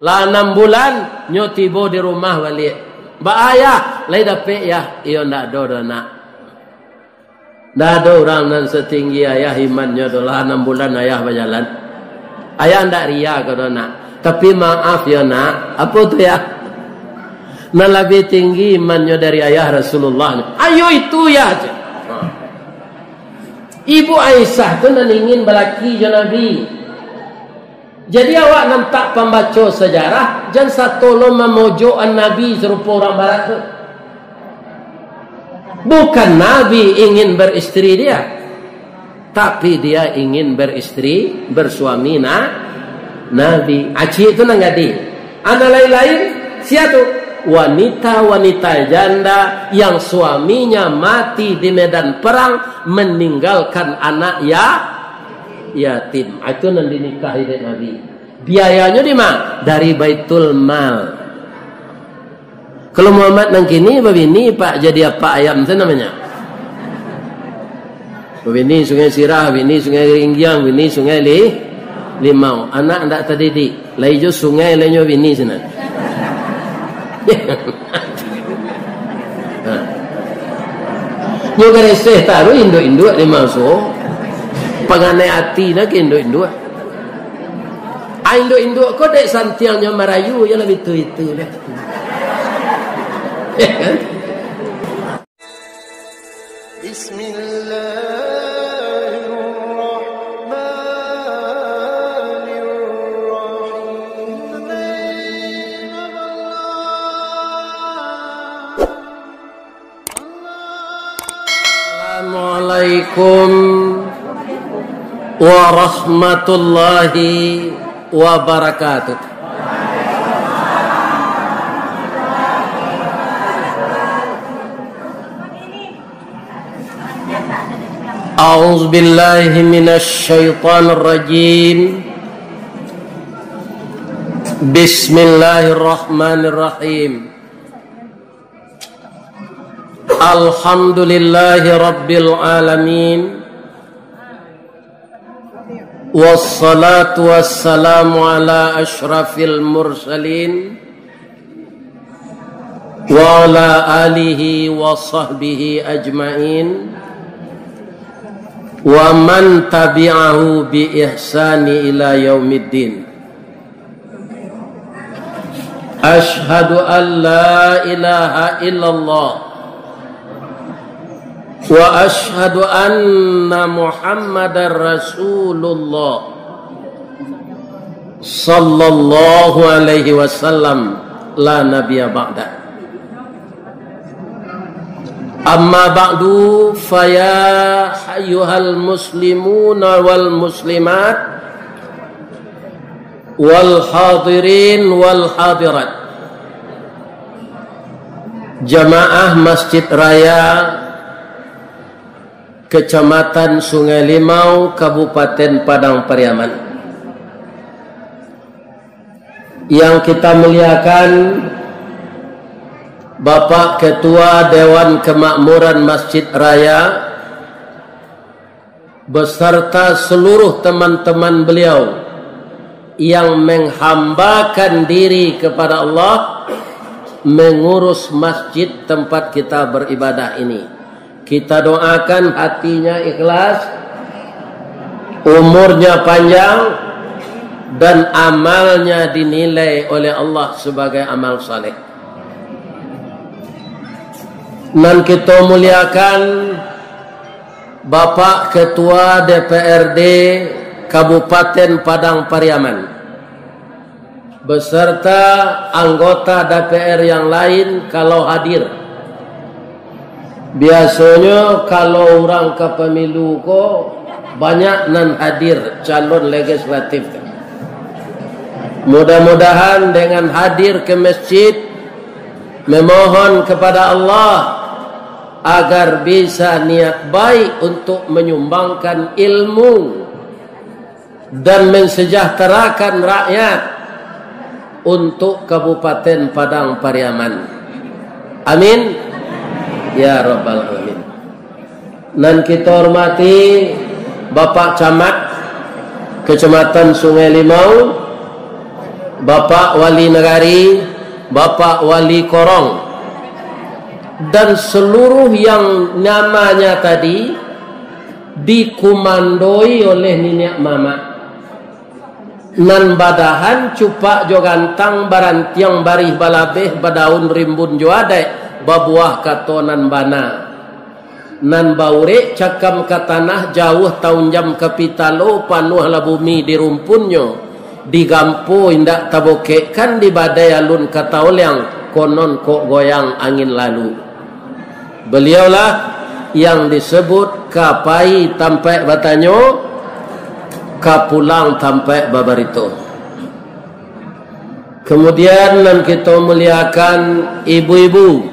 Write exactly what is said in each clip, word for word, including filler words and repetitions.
Lah anam bulan, nyo tibo di rumah baliak. "Baa, Yah, lai dapek, Yah?" "Iyo, ndak ado doh, Nak. Ndak ado urang nan satinggi Ayah imannyo doh, lah anam bulan Ayah bajalan. Ayah ndak ria ko doh, Nak. Tapi maaf yo, Nak." "Apo tu, Yah?" "Nan labiah tinggi imannyo dari Ayah Rasulullah." "Iyo itu, Yah," cek. Ha. Ibu Aisyah tu nan ingin balaki jo Nabi. Jadi awak nan tak pambaco sajarah, jan sato lo mamojok-an Nabi sarupo urang Barat tu. Bukan Nabi ingin beristri dia, tapi dia ingin beristri, bersuami na-, Nabi. Acik tu nan gadih. Anak lain-lain, sia tu? Wanita-wanita janda yang suaminya mati di medan perang, meninggalkan anak ya-, yatim. Ah, itu nan dinikahi dek Nabi. Biayanyo di ma? Dari Baitul Mal. Kalau Muhammad nan kini babini, Pak, jadi apak ayam tu namanya. Babini Sungai Sirah, bini Sungai Ringgiang, bini Sungai Li-, Limau. Anak ndak tadidik. Lai jo sungai, lai nyo bini sinan. Ha. Nyo gareseh taruih induak-induak di maso. Panganai ati nak induak-induak. Ah, induak-induak ko dek santiangnyo marayu, yo lah bitu-itu lah. Bismillahirrahmanirrahim. Assalamualaikum warahmatullahi wabarakatuh. أعوذ بالله من الشيطان الرجيم. بسم الله الرحمن الرحيم. الحمد لله رب العالمين. والصلاة والسلام على أشرف المرسلين وعلى آله وصحبه أجمعين ومن تبعه بإحسان إلى يوم الدين. أشهد أن لا إله إلا الله وأشهد أن محمدا رسول الله صلى الله عليه وسلم لا نبي بعده. أما بعد، فيا أيها المسلمون والمسلمات والحاضرين والحاضرات. Jamaah Masjid Raya Kecamatan Sungai Limau, Kabupaten Padang Pariaman. Yang kita muliakan, Bapak Ketua Dewan Kemakmuran Masjid Raya, beserta seluruh teman-teman beliau yang menghambakan diri kepada Allah, mengurus masjid tempat kita beribadah ini. Kita doakan hatinya ikhlas, umurnya panjang, dan amalnya dinilai oleh Allah sebagai amal saleh. Nan kita muliakan, Bapak Ketua D P R D Kabupaten Padang Pariaman, beserta anggota D P R yang lain kalau hadir. Biasonyo kalau urang ka pemilu ko, banyak nan hadir calon legislatif. Mudah-mudahan dengan hadir ke masjid, memohon kepada Allah agar bisa niat baik untuk menyumbangkan ilmu dan mensejahterakan rakyat untuk Kabupaten Padang Pariaman. Amin. Ya Rabbal Alamin. Nan kita hormati Bapak Camat Kecamatan Sungai Limau, Bapak Wali Nagari, Bapak Wali Korong, dan seluruh yang namanya tadi dikumandoi oleh niniak mamak. Nan badahan cupak jo gantang, barantiang barih balabeh, badaun rimbun jo adaik, babuah kato nan bana. Nan baurek cakam ka tanah, jauah taunjam ka pitalo, panuahlah bumi di rumpunnyo. Digampo indak tabokekkan, di badai alun ka taoliang, konon kok goyang angin lalu. Beliaulah yang disebut ka pai tampaik batanyo, ka pulang tampaik babarito. Kemudian nan kito muliakan ibu-ibu,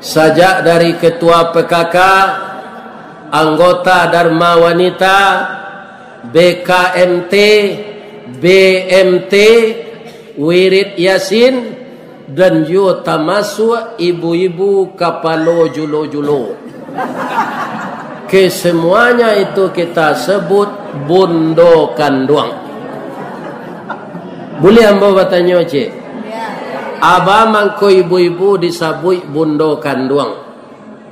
sajak dari Ketua P K K, anggota Dharma Wanita, B K M T, B M T, Wirid Yasin, dan juo tamasuak ibu-ibu kapalo julo-julo. Kesemuanya itu kita sebut bundo kanduang. Buliah ambo batanyo, Cik? Aba mangko ibu-ibu disabuik bundo kanduang?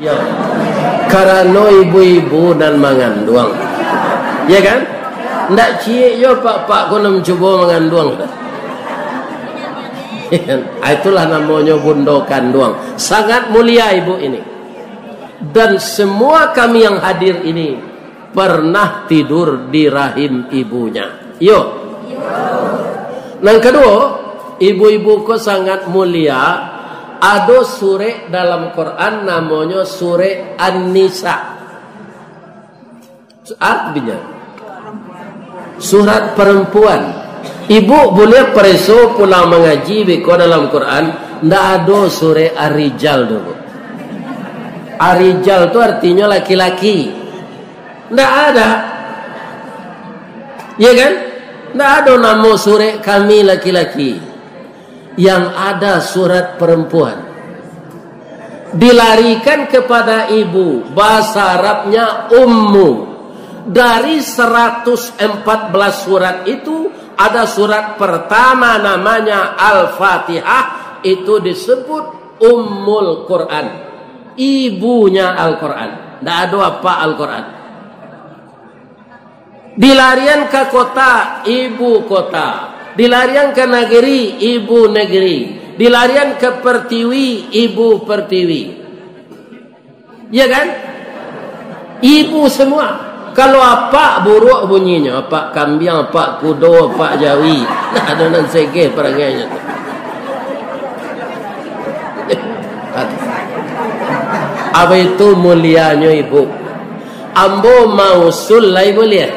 Ya. Karano ibu-ibu nan manganduang. Ya kan? Ndak ciek jo pak-pak ko nan cubo manganduang. Ah, itulah namonyo bundo kanduang. Sangat mulia ibu ini. Dan semua kami yang hadir ini pernah tidur di rahim ibunya. Iyo. Nan kaduo, ibu-ibu ko sangat mulia, ado surek dalam Quran namonyo surek An-Nisa. Artinya, surat perempuan. Ibu buliah pareso pulang mangaji beko dalam Quran, ndak ado surek Ar-Rijal tu, Bu. Ar-Rijal tu artinyo laki-laki. Ndak ada. Ya kan? Ndak ado namo surek kami laki-laki. Yang ada surat perempuan. Dilarikan kepada ibu, bahasa Arabnya ummu. Dari seratus empat belas surat itu, ada surat pertama namanya Al-Fatihah, itu disebut Ummul Quran. Ibunya Al-Quran. Ndak ado apak Al-Quran. Dilarian ka kota, ibu kota. Dilarian ka nagari, ibu nagari. Dilarian ka pertiwi, ibu pertiwi. Ya kan? Ibu semua. Kalau apak buruak bunyinyo, apak kambiang, apak kudo, apak jawi. Ndak ado nan segeh parangainyo tu. Apa itu mulianyo ibu? Ambo mausul lai buliah.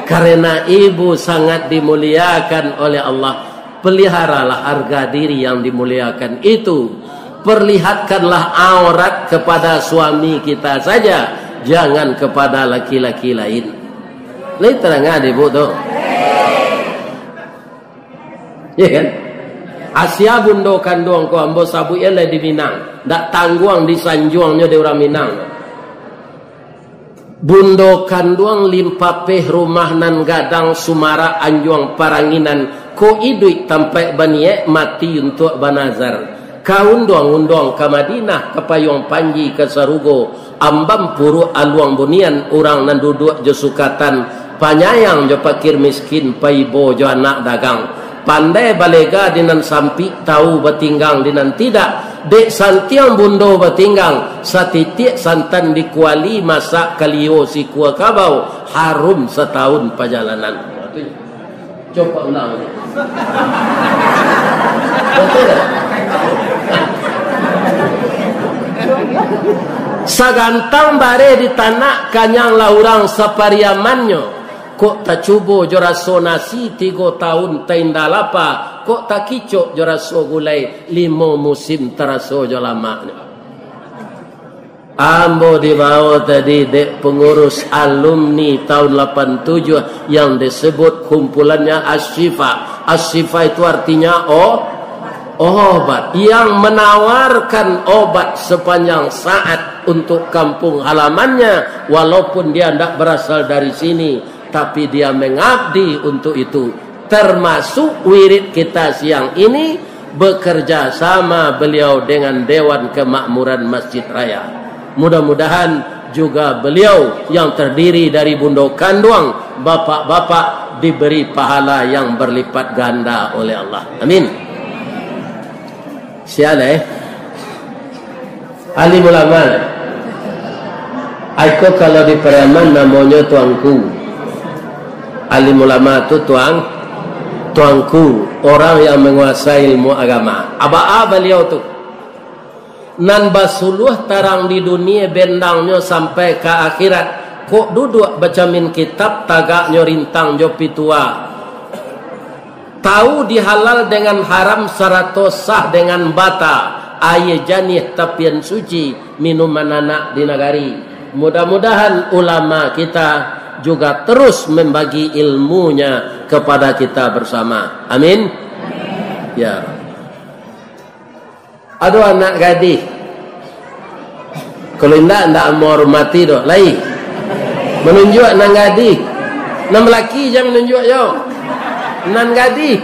Karena ibu sangat dimuliakan oleh Allah, peliharalah harga diri yang dimuliakan itu. Perlihatkanlah aurat kepada suami kita saja, jangan kepada laki-laki lain. Lai tarang dek ibu tu? Ya kan? Asia bundo kanduang ko ambo sabuik lah di Minang. Ndak tangguang disanjuangnyo di urang Minang. Bundo kanduang limpapeh rumah nan gadang sumarak anjuang paranginan ko iduik tampaik baniaik mati untuak banazar. Ka unduang-unduang ka Madinah, ka payuang panji ka sarugo, ambam puruak aluang bunian, urang nan duduak jo sukatan, panyayang jo pakir miskin, paibo jo anak dagang. Pandai balega di nan sampik, tau batinggang di nan tidak. Dek santiang bundo batinggang, satitiak santan di kuali, masak kalio sikua kabau, harum satahun pajalanan. Coba ulang. Betul tak? Sagantang bareh di tanak, kanyang lah urang sapariamannyo. Kok tacubo jo raso nasi, tigo tahun tainda lapa. Kok takicok jo raso gulai, limo musim taraso jo lamaknyo. Ambo dibawo tadi dek pengurus alumni tahun lapan tujuh yang disebut kumpulannya Asyifa. Asyifa itu artinya o-, obat. Yang menawarkan obat sepanjang saat untuk kampung halamannya, walaupun dia ndak berasal dari sini, tapi dia mengabdi untuk itu. Termasuk wirid kita siang ini, bekerja sama beliau dengan Dewan Kemakmuran Masjid Raya. Mudah-mudahan juga beliau yang terdiri dari bundo kanduang, bapak-bapak diberi pahala yang berlipat ganda oleh Allah. Amin. Sia lai. Alim ulama. Aiko kalau di Pariaman namonyo tuangku. Alim ulama tu tuang, tuangku, orang yang menguasai ilmu agama. Abaa baliau tu. Nan basuluah tarang di dunia bendangnyo sampai ka akhirat. Kok duduak bacamin kitab, tagaknyo rintang jo pitua. Tahu di halal dengan haram sarato sah dengan bata, aia janiah tapian suci, minuman anak di nagari. Mudah-mudahan ulama kita juga terus membagi ilmunya kepada kita bersama. Amin. Ya. Ado anak gadih. Kalau indak, indak ambo hormati doh. Lai. Manunjuak nan gadih. Nan balaki jan manunjuak yo. Nan gadih.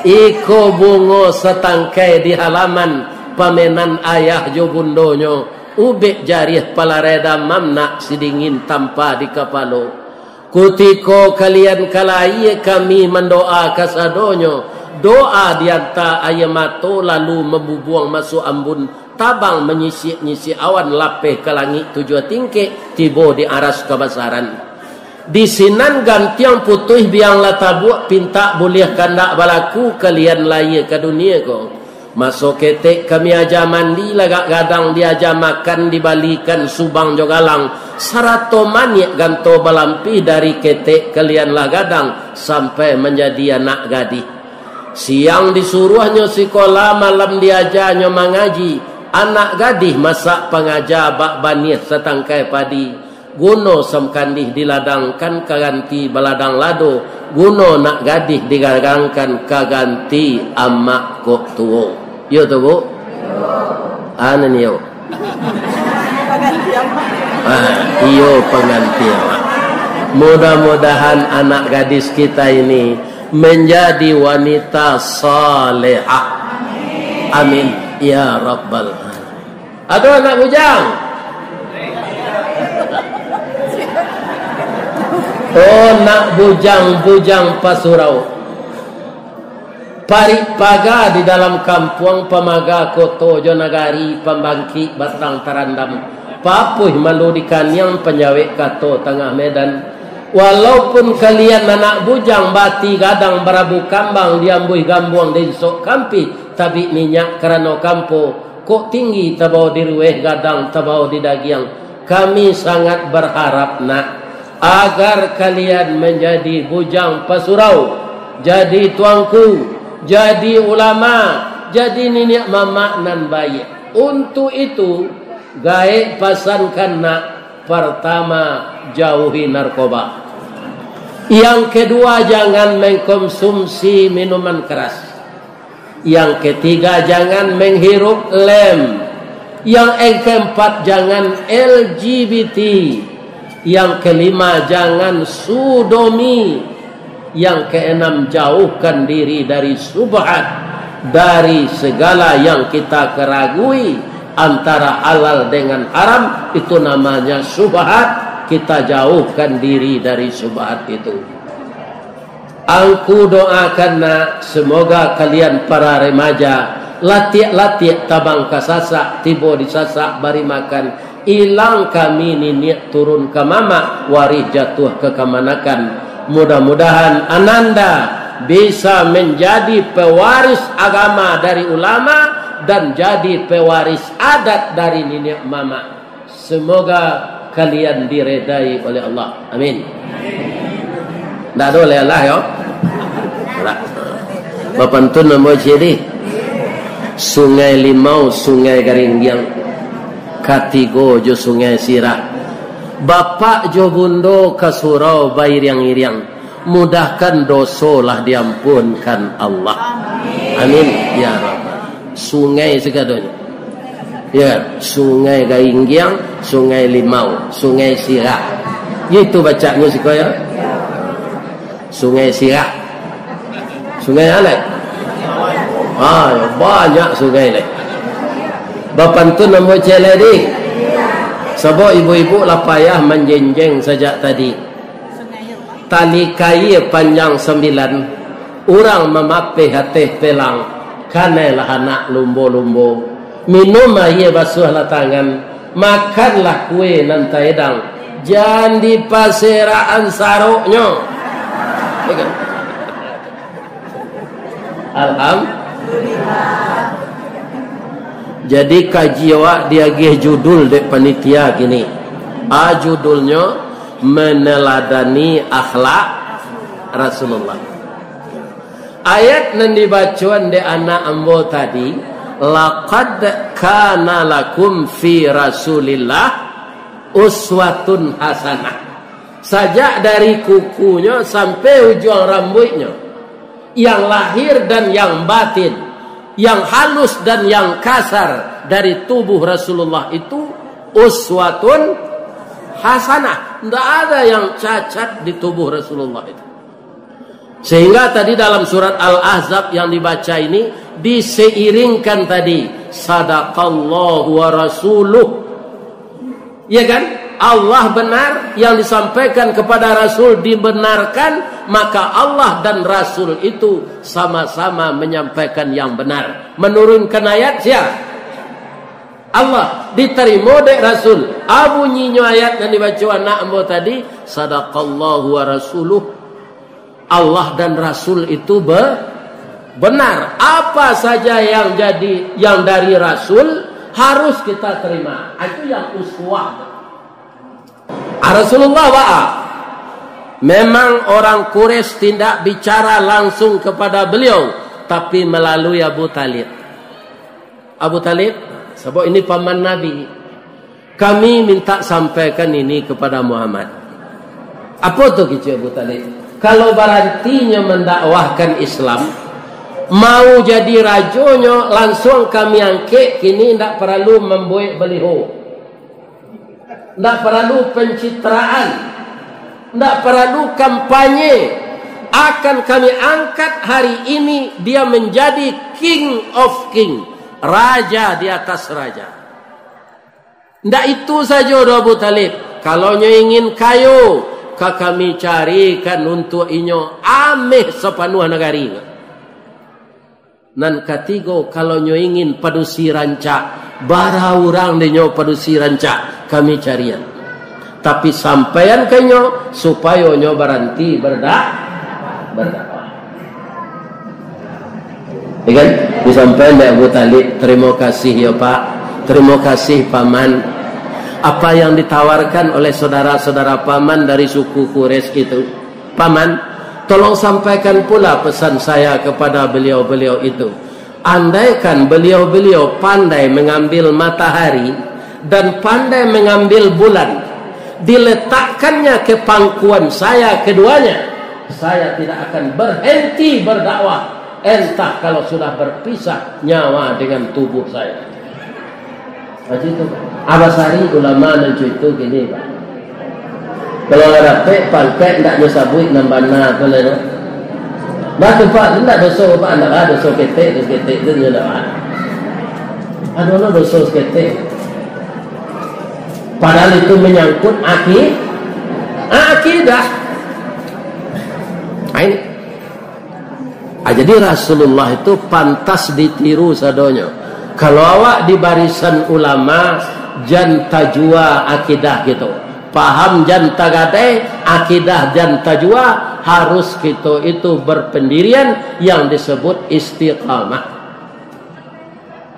Iko bungo satangkai di halaman pamenan ayah jo bundonyo. Ubek jariah palarai damam nak sidingin tampa di kapalo. Kutiko kalian ka lahia, kami mandoa kasadonyo. Doa dianta aia mato, lalu mambubuang masuak ambun, tabang manyisiak-nyisiak awan, lapeh ka langik tujuah tingkek, tibo di aras kabasaran. Di sinan gantiang putuih biang lah tabuak, pintak buliah kandak balaku, kalian lahia ka dunia ko. Maso ketek kami aja mandi, lagak gadang diaja makan, dibalikan subang jo galang, sarato maniak ganto balampih, dari ketek kalian lah gadang sampai manjadi anak gadih. Siang disuruahnyo sikola, malam diajanyo mangaji, anak gadih masak pangaja, bak baniah satangkai padi. Guno samkandih di ladang kan ka ganti baladang lado, guno nak gadih digadangkan ka ganti amak kok tuo. Iyo tu, Bu? Anu ni, yo. Ah, iyo, pangganti amak. Mudah-mudahan anak gadis kita ini menjadi wanita salehah. Amin. Ya Rabbal Alamin. Ado anak bujang. Oh, nak bujang-bujang pasurau. Parik paga di dalam kampuang, pamaga koto jo nagari, pambangkik batang tarandam, papuih malu di kaniang, panjawek kato tangah medan. Walaupun kalian anak bujang, bati gadang barabu kambang, diambuih gambuang dinsok kampih, tabik minyak karano kampo, kok tinggi tabao di rueh, gadang tabao di dagiang. Kami sangat berharap, nak, agar kalian menjadi bujang pasurau, jadi tuangku, jadi ulama, jadi niniak mamak nan baiak. Untuk itu, gaek pasankan, nak, pertama, jauhi narkoba. Yang kedua, jangan mengkonsumsi minuman keras. Yang ketiga, jangan menghirup lem. Yang keempat, jangan L G B T. Yang kelima, jangan sodomi. Yang keenam, jauhkan diri dari syubhat, dari segala yang kita keragui antara halal dengan haram, itu namanya syubhat. Kita jauhkan diri dari syubhat itu. Angku doakan, nak, semoga kalian para remaja, latiak-latiak tabang ka sasak, tibo di sasak bari makan, ilang kami niniak turun ka mamak, warih jatuah ka kamanakan. Mudah-mudahan ananda bisa menjadi pewaris agama dari ulama dan jadi pewaris adat dari niniak mamak. Semoga kalian diredai oleh Allah. Amin. Ndak ado oleh Allah, yo. Lah. Bapantun ambo ciri. Sungai Limau, Sungai Garinggiang. Katigo jo Sungai Sirak. Bapak jo bundo ka surau bairiang-iriang. Mudahkan doso lah diampunkan Allah. Amin. Ya Rabbal. Sungai sagadonyo. Ya, Sungai Garinggiang, Sungai Limau, Sungai Sirak. Itu bacaknyo siko, ya. Sungai Sirah. Sungai alai. Ah, banyak sungai lai. Bapantun ambo ciek lai, di. Sabab ibu-ibu lah payah manjenjeng sajak tadi. Tali kaia panjang sambilan, urang mamapeh ateh pelang, kanailah anak lumbo-lumbo. Minum aia, basuahlah tangan, makanlah kue nan taedang, jan dipaserakan saroknyo. Ya kan? Alhamdulillah. Jadi kaji awak diagiah judul dek panitia kini. A, judulnyo meneladani akhlak Rasulullah. Ayat nan dibacoan dek anak ambo tadi, "Laqad kana lakum fi Rasulillah uswatun hasanah." Sajak dari kukunyo sampai ujuang rambuiknyo, yang lahir dan yang batin, yang halus dan yang kasar dari tubuh Rasulullah itu, uswatun hasanah. Ndak ada yang cacat di tubuh Rasulullah itu. Sehingga tadi dalam surat Al-Ahzab yang dibaca ini diseiringkan tadi, "Sadaqallahu wa rasuluh." Ya kan? Allah benar, yang disampaikan kepada Rasul dibenarkan, maka Allah dan Rasul itu sama-sama menyampaikan yang benar. Menurunkan ayat siapa? Allah. Diterima dek Rasul. A, bunyinyo ayat yang dibaca anak ambo tadi, "Sadaqallahu wa rasuluh." Allah dan Rasul itu be-, benar. Apa saja yang jadi, yang dari Rasul, harus kita terima. Itu yang uswah. Ah, Rasulullah baa? Memang orang Quraisy tidak bicara langsung kepada beliau, tapi melalui Abu Thalib. "Abu Thalib, sabab ini paman Nabi, kami minta sampaikan ini kepada Muhammad." "Apo tu?" kecek Abu Thalib. "Kalau barantinyo mandakwahkan Islam, mau jadi rajonyo, langsung kami angkek kini, ndak paralu mambuek baliho. Ndak paralu pencitraan, ndak paralu kampanye. Akan kami angkat hari ini, dia menjadi King of King, raja di atas raja." "Ndak itu sajo doh, Abu Thalib. Kalau nyo ingin kayo, ka kami carikan untuak inyo ameh sapanuah nagari." Nan katigo, kalau nyo ingin padusi rancak, bara urang dek nyo padusi rancak, kami carian. Tapi sampaian ka inyo, supayo nyo baranti berda-, berdakwah. Ya kan? Disampaian dek Abu Thalib, "Terima kasih ya, Pak. Terima kasih, Paman." Apa yang ditawarkan oleh saudara-saudara Paman dari suku Quraisy itu? "Paman, tolong sampaikan pula pesan saya kepada beliau-beliau itu. Andaikan beliau-beliau pandai mengambil matahari dan pandai mengambil bulan, diletakkannya ke pangkuan saya keduanya, saya tidak akan berhenti berdakwah, entah kalau sudah berpisah nyawa dengan tubuh saya." Macam itu. Abah Sari ulama nan cuitu kini, Pak. Kalau lah dapek pangkek, ndak nyo sabuik nan bana tu lai, no. Bah, tu, Pak, tu ndak doso, Pak, ndak lah doso ketek, doso ketek tu nyo ndak lah. Aduh, no, doso ketek. Padahal itu menyangkut aki-, akidah. Ah, ini. Ah, jadi Rasulullah itu pantas ditiru sadonyo. Kalau awak di barisan ulama, jan tajua akidah kito. Paham jan tagadai, akidah jan tajua, harus kito itu berpendirian yang disebut istiqamah.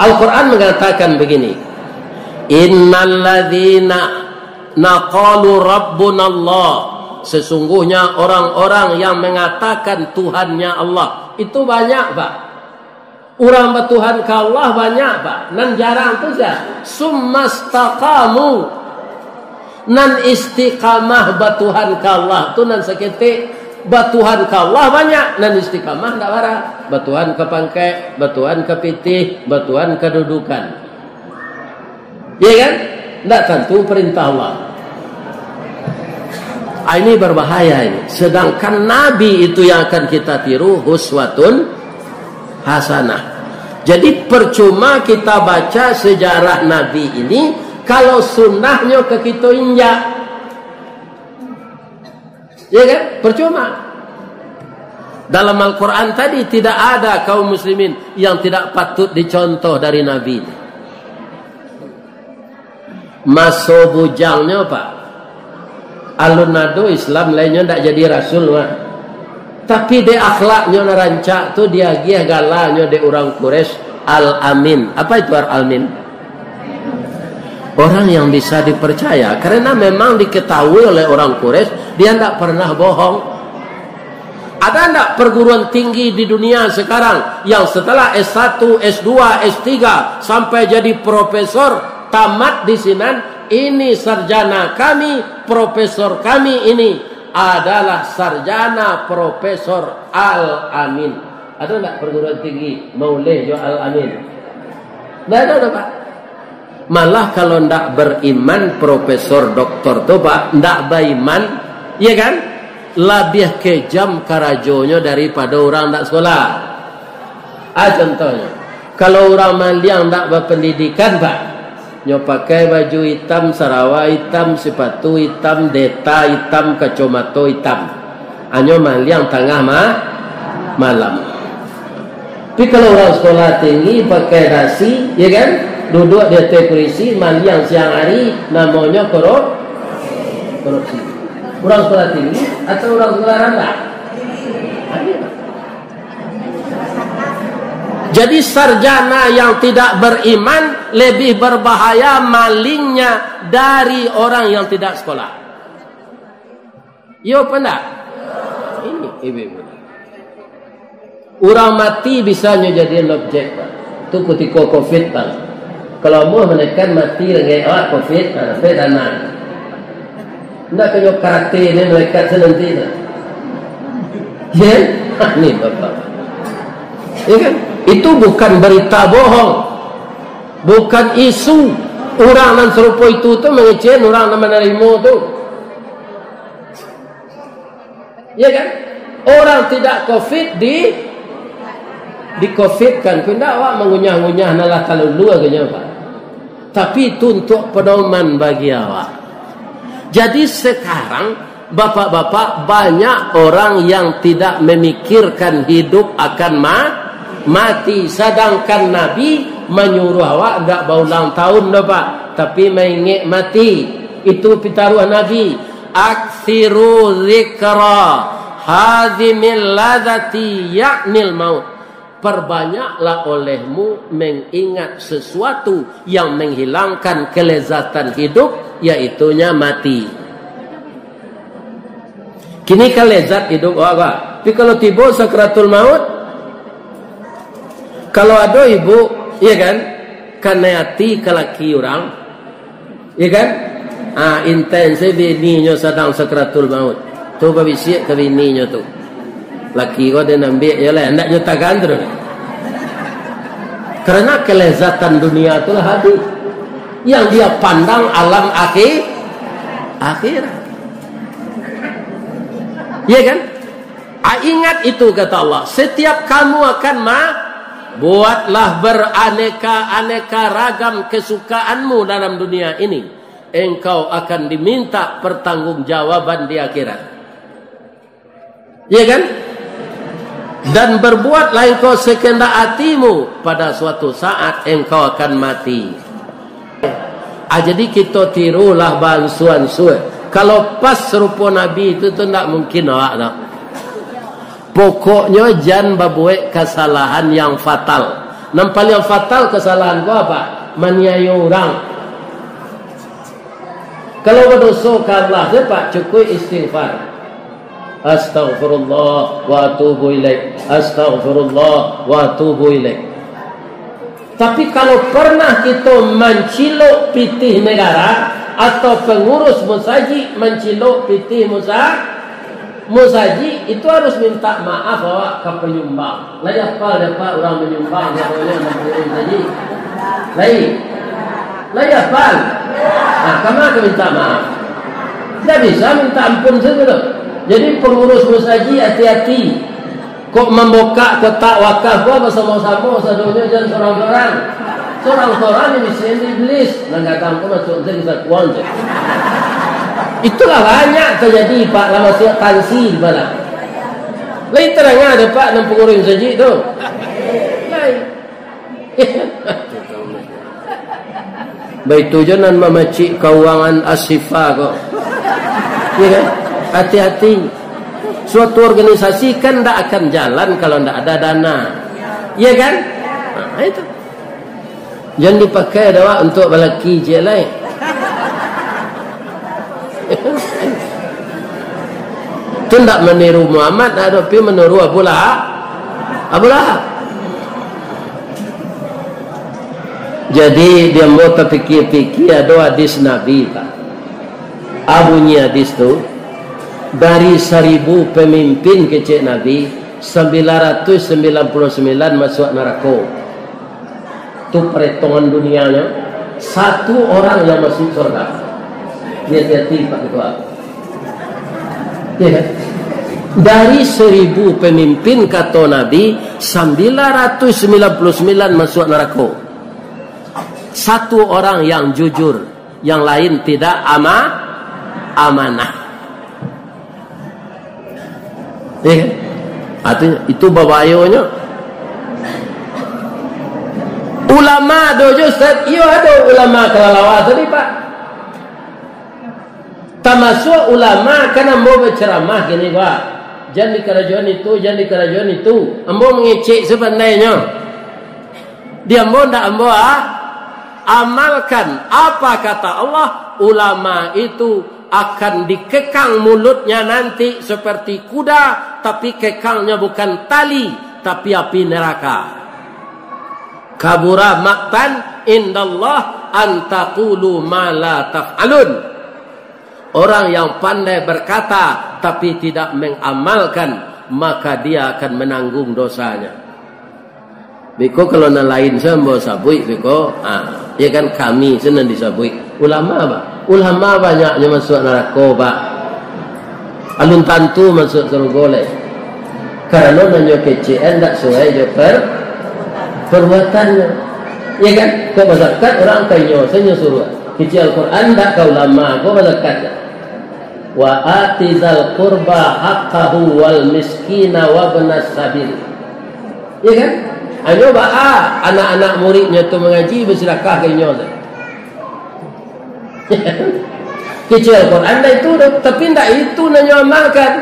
Al-Quran mengatakan begini, "Innalladzina naqalu rabbunallah." Sesungguhnya orang-orang yang mengatakan Tuhannya Allah, itu banyak, Pak. Urang batuhan ka Allah banyak, Pak. Nan jarang tu sia? Summastaqamu. Nan istiqamah batuhan ka Allah tu nan saketek. Batuhan ka Allah banyak, nan istiqamah ndak bara. Batuhan ka pangkek, batuhan ka pitih, batuhan ka dudukan. Ya kan? Ndak tantu perintah Allah. Ah, ini berbahaya ini. Sedangkan Nabi itu yang akan kita tiru, uswatun hasanah. Jadi, percuma kita baca sejarah Nabi ini, kalau sunnahnyo ka kito injak. Ya kan? Percuma. Dalam Al-Quran tadi tidak ada kaum muslimin yang tidak patut dicontoh dari Nabi. Maso bujangnyo, Pak, alun ado Islam, lai nyo ndak jadi rasul mah. Tapi dek akhlaknyo nan rancak tu, diagiah galanyo dek urang Quraisy, Al-Amin. Apa itu Al-Amin? Orang yang bisa dipercaya, karena memang diketahui oleh orang Quraisy, dia ndak pernah bohong. Ada ndak perguruan tinggi di dunia sekarang yang setelah S satu, S dua, S tiga sampai jadi profesor, tamat di sinan, ini sarjana kami, profesor kami ini adalah sarjana Profesor Al-Amin? Ada ndak perguruan tinggi mauleh jo Al-Amin? Ndak ada, Pak. Malah kalau ndak beriman, profesor, doktor tu, Pak, ndak beriman, iya kan? Labiah kejam karajonyo daripado urang ndak sekolah. Ah, contohnyo, kalau urang maliang ndak bapendidikan, Pak, nyo pakai baju itam, sarawa itam, sipatu itam, deta itam, kacomato itam. Anyo maliang tangah ma-, malam. Tapi kalau urang sekolah tinggi, pakai dasi, ya kan, duduak di ateh kurisi, maliang siang hari, namonyo korup-, korupsi. Urang sekolah tinggi atau urang sekolah randah? Jadi, sarjana yang tidak beriman lebih berbahaya malingnya dari orang yang tidak sekolah. Iyo apa ndak? Ini, ibu-ibu. Urang mati bisa nyo jadian objek, Pak. Tu kutiko covid, Pak. Kalau amuah malaikat mati, lagi awak covid, nah, sampai tanah. Ndak kanyo karate ni malaikat tu nanti tu. Ya? Ni, Bapak. Ya kan? Itu bukan berita bohong. Bukan isu. Urang nan sarupo itu tu mangecekan urang nan manarimo tu. Ya kan? Orang tidak covid di, di-covidkan. Kok indak awak mangunyah-ngunyah nan lah talulu agonyo, Pak. Tapi itu untuk pedoman bagi awak. Jadi sekarang, bapak-bapak, banyak orang yang tidak memikirkan hidup akan ma-, mati. Sedangkan Nabi manyuruh awak ndak baulang tahun doh, Pak. Tapi maingek mati. Itu pitaruah Nabi. Aksiru zikra hazimil lazati, yaknil maut. Perbanyaklah olehmu mengingat sesuatu yang menghilangkan kelezatan hidup, yaitunya mati. Kini kan lezat hidup awak, Pak. Tapi kalau tibo sakratul maut, kalau ado ibu, iya kan, kanai ati ka laki urang, iya kan? Ah, intai se bininyo sadang sakratul maut. Tu babisiak ka bininyo tu. Laki ko den ambiak yo lah, andaknyo tagan tu. Karena kelezatan dunia tu lah habis. Yang dia pandang alam akhi-, akhirat. Iya kan? Ah, ingat itu, kata Allah, setiap kamu akan ma-, buatlah beraneka-aneka ragam kesukaanmu dalam dunia ini, engkau akan diminta pertanggungjawaban di akhirat. Ya kan? Dan berbuatlah engkau sekehendak hatimu, pada suatu saat engkau akan mati. Ah, jadi kito tirulah baansua-ansua. Kalau pas sarupo Nabi itu tu ndak mungkin awak tu. Pokoknyo jan babuek kasalahan yang fatal. Nan paliang fatal kasalahan ko apa? Maniayo urang. Kalau badoso ka Allah tu, Pak, cukuik istighfar. Astaghfirullah wa atubu ilaik. Astaghfirullah wa atubu ilaik. Tapi kalau pernah kito mancilok pitih negara atau pengurus musajik mancilok pitih musa-, musajik, itu harus minta maaf awak ka penyumbang. Lai apal dek Apak urang manyumbang, contohnyo, nan pangurus musajik? Lai? Lai apal? Nah, kama ka minta maaf? Ndak bisa minta ampun sajo tu. Jadi pangurus musajik hati-hati. Kok mambukak kotak wakaf ko basamo-samo sadonyo, jan sorang-sorang. Sorang-sorang ni bisian di iblis. Nan datang ko masuak sajo sakuang sajo. Itulah banyak tajadi, Pak, lah masuak tansi di bala. Lai tadanga dek Pak nan pangurus musajik tu? Lai. Baitu jo nan mamacik kauangan Ashifa ko. Iya kan? Hati-hati. Suatu organisasi kan ndak akan jalan kalau ndak ada dana. Iya kan? Nah, itu. Jan dipakai dek awak untuak balaki ciek lai. Tu ndak maniru Muhammad, ndak, tapi maniru Abu Lahab. Abu Lahab. Jadi, di ambo tapikia-pikia, ado hadis Nabi, Pak. A bunyi hadis tu, dari saribu pamimpin kecek Nabi, sambilan ratuih sambilan puluah sambilan masuak narako. Tu paretongan dunianyo, satu orang yang masuk surga. Ni hati-hati, Pak Ketua. Ya kan? Dari saribu pamimpin, kato Nabi, sambilan ratuih sambilan puluah sambilan masuak narako. Satu orang yang jujur, yang lain tidak ama-, amanah. Ya kan? Artinyo, itu babahayonyo. Ulama ado jo, Ustaz? Iyo, ado ulama kalalawa tadi, Pak. Tamasuak ulama, kan ambo bacaramah kini, Pak. Jan dikarajoan itu, jan dikarajoan itu. Ambo mangecek sapandainyo. Di ambo ndak ambo, ah, amalkan apa kata Allah, ulama itu akan dikekang mulutnya nanti seperti kuda, tapi kekangnya bukan tali, tapi api neraka. Kabura maqtan indallah an taqulu ma la taf'alun. Orang yang pandai berkata, tapi tidak mengamalkan, maka dia akan menanggung dosanya. Beko kalau nan lain se ambo sabuik beko, ah, ya kan, kami se nan disabuik. Ulama ba-, ulama banyaknyo masuak narako, Pak. Alun tantu masuak sarugo lai. Karano nan nyo kecekan ndak suai jo per-, perbuatannyo. Ya kan? Kok bazakat urang ka inyo se nyo suruah. Kecek Al-Quran ndak ka ulama, kok bazakat. Wa ati dzal qurba haqqahu wal miskina wabnas sabil. Ya kan? Hanyo baa anak-anak muridnyo tu mangaji, basidakah ka inyo tu. Kecek Al-Quran dah itu tu, tapi ndak itu nan nyo amalkan.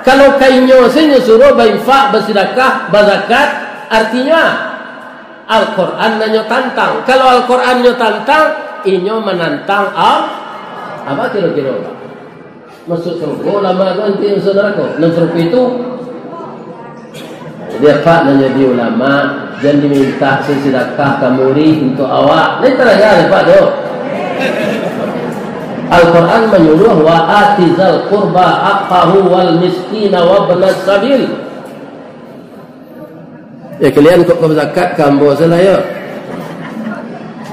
Kalau ka inyo se nyo suruah bainfak, basidakah, bazakat, artinyo ah, Al-Quran nan nyo tantang. Kalau Al-Quran nyo tantang, inyo manantang Al-, apa kiro-kiro? Masuak sarugo ulama tu, nanti masuak narako. Nan sarupo itu. Jadi, apak nan jadi ulama, jan diminta se sidakah ka murid untuak awak. Lai tadanga dek apak tu. Al-Quran manyuruah, "Wa ati dzal qurba haqqahu wal miskina wabnas sabil." Ya, kalian kok ka bazakat ka ambo se lah, yo.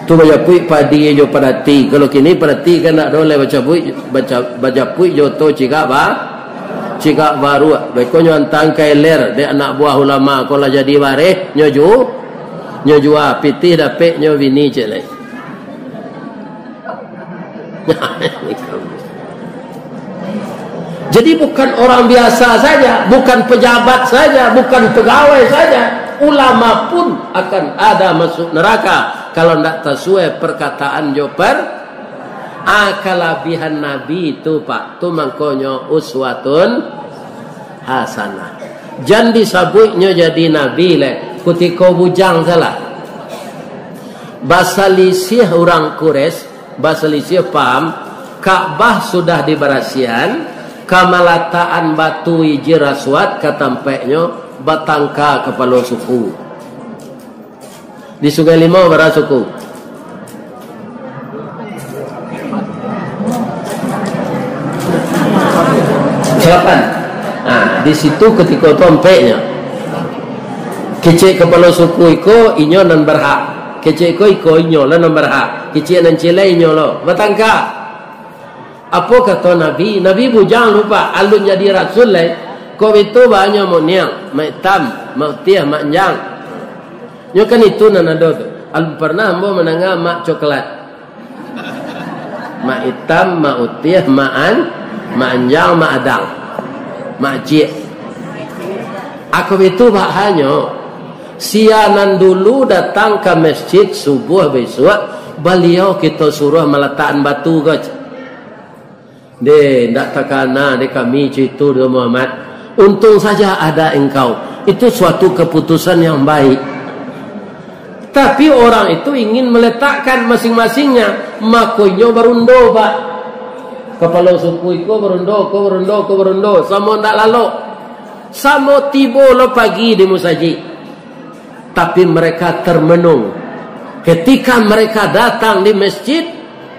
Tu bajapuik padi jo padati. Kalau kini padati kan ndak ado lai, bacabuik, baca-, bajapuik jo oto cigak ba-, cigak baruak. Beko nyo antang ka ilir dek anak buah ulama ko lah jadi bareh, nyo ju-, nyo jua, pitih dapek nyo bini ciek lai. Jadi, bukan orang biasa saja, bukan pejabat saja, bukan pegawai saja, ulama pun akan ada masuk neraka kalau ndak tasuai perkataan jo per-, ah, kalabihan Nabi tu, Pak. Tu mangkonyo uswatun hasanah. Jan disabuiknyo jadi nabi lai, kutiko bujang salah. Basalisiah urang Quraisy, basalisiah paham, Ka'bah sudah dibarasiahan, ka malatakan batu Hijir Aswad ka tampaiknyo, batangka kapalo suku. Di Sungai Limau bara suku? Salapan. Nah, di situ kutiko tu ampeknyo. Kecek kapalo suku iko, inyo nan barhak. Kecek iko, iko inyo lah nan barhak. Kecek nan ciek lai inyo lo. Batangka. Apo kato Nabi? Nabi bujang lupa, alun jadi rasul lai. Kok itu banyak mak niang, mak itam, mak utiah, mak anjang. Nyo kan itu nan ado tu. Alun pernah ambo mandanga mak coklat. Mak itam, mak utiah, mak an-, mak anjang, mak adang. Mak ciek. Ako itu bahanyo. Sia nan dulu datang ka masjid subuah bisuak, baliau kito suruah malatakan batu ko. Deh, ndak takana dek kami cito dek Muhammad. Untung saja ada engkau. Itu suatu keputusan yang baik. Tapi orang itu ingin meletakkan masing-masingnya, makonyo barundo, Pak. Kapalo suku iko barundo, ko barundo, ko barundo, samo ndak lalok. Samo tibo lo pagi di musajik. Tapi mereka termenung. Ketika mereka datang di masjid,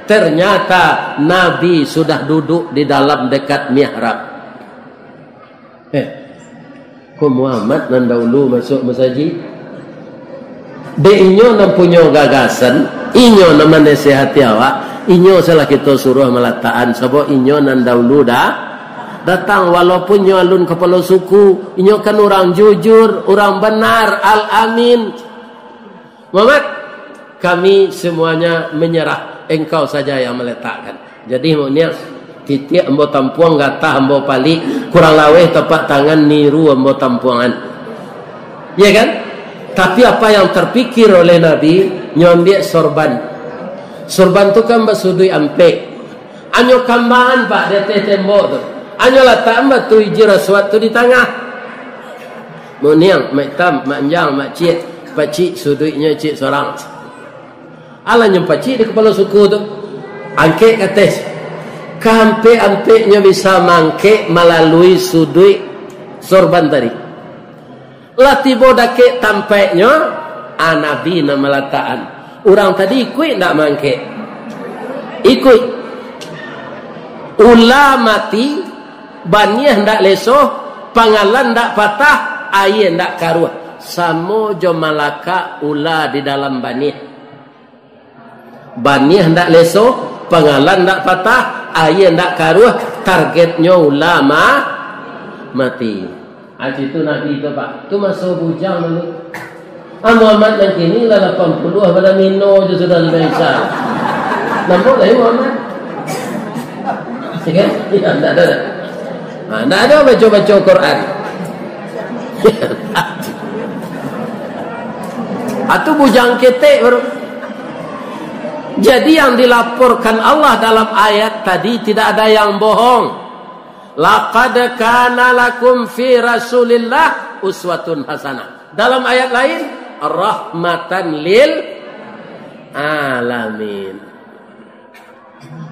ternyata Nabi sudah duduk di dalam dekat mihrab. Eh, ko Muhammad nan dahulu masuk masajik? Dek inyo nan punyo gagasan, inyo nan manasihati awak, inyo salah kito suruah malatakan, sabab inyo nan dahulu dah datang, walaupun inyo alun kapalo suku, inyo kan urang jujur, urang benar, al-amin. Muhammad, kami semuanya menyerah, engkau saja yang meletakkan. Jadi, mak niang, titiak ambo tampuang, gatah ambo palik, kurang laweh tapak tangan niru ambo tampuangan. Ya kan? Tapi apa yang terpikir oleh Nabi, nyo ambiak sorban. Sorban tu kan basuduik ampek. Anyo kambangan, Pak, di ateh tembok tu. Anyo latak batu Hajar Aswad tu di tangah. Mak niang, mak itam, mak anjang, mak ciek, pacik suduiknyo ciek sorang. Alah nyo pacik di kapalo suku tu. Angkek ka ateh. Kaampek-ampeknyo bisa mangkek malalui suduik sorban tadi. Lah tibo dakek tampaiknyo, ah, Nabi nan malatakan. Urang tadi ikuik ndak mangkek? Ikuik. Ula mati, baniah ndak lesoh, pangalan ndak patah, aia ndak karuah. Samo jo malakak ula di dalam baniah. Baniah ndak lesoh, pangalan ndak patah, aia ndak karuah, targetnyo ula ma-, mati. Ah, itu Nabi tu, Pak. Tu maso bujang dulu. Ah, Muhammad nan kini lah lapan puluah, pada mino je sudah, sudah Isa. Nampak lah, ya, Muhammad? Ya kan? Ya, ndak ada, ndak. Ah, ndak ada baca-baca Quran. Atu bujang ketek baru. Jadi, yang dilaporkan Allah dalam ayat tadi tidak ada yang bohong. "Laqad kana lakum fi Rasulillah uswatun hasanah." Dalam ayat lain, "rahmatan lil alamin."